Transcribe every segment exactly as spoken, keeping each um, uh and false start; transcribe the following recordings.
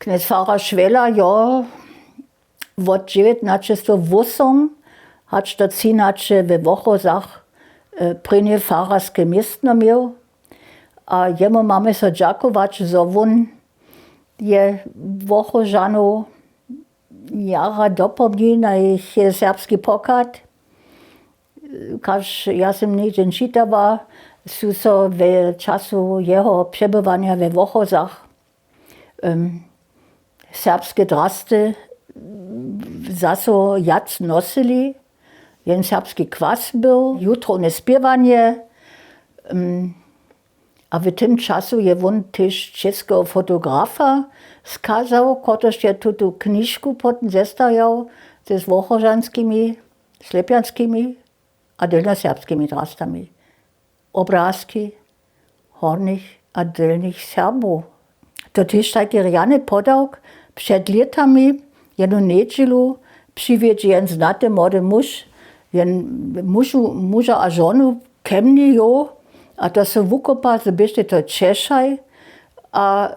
Knjez farar šwela jo wot dźewjatnaćestowwósom hač do třinaće we wochozach prěnje fararske městno měł. A jemu mamy so dźakować zo wón je wochožanow jara dopomni na jich serbski pochad. Kaž ja sym něhdźe čitała, su so w času jeho přebywanja we wochozach serbske drasty zaso wjac nosyli. Jen serbski kwas był jutrowne spěwanje. A w tym času je wón tež čěskeho fotografa skazał, kotryž je tutu knižku potom zestajał z wochožanskimi, slepjanskimi a dylnoserbskimi drastami. Obrázki hornich a dylnich Serbow. To tež tajki rjany podawk. Před lětami jednu njedźelu přiwjedźe jen znaty młody muž jen mužu muža a žonu ke mni jow. A to so wukopa zo běše to ćešaj a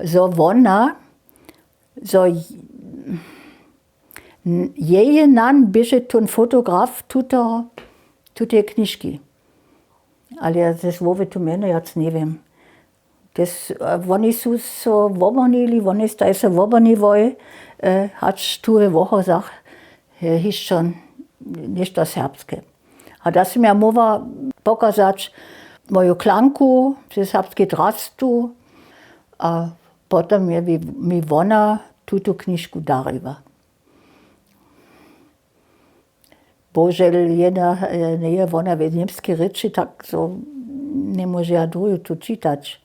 zo wona zo jeje nan běše tón fotograf tuteho tuteje knižki. Ale ja ze słowy tu mjenowac njewěm. Woni su so wobhoniwli woni staj so wobhoniłoj hač tu we wochozach hišćo něšto serbske. A da sym ja móhła pokazać moju klanku ze serbskej drastu. A potom je mi wona tutu knižku dariła. Božel jedna njeje wona w němskej rěči tak zo njemóžeja druhu tu čitać.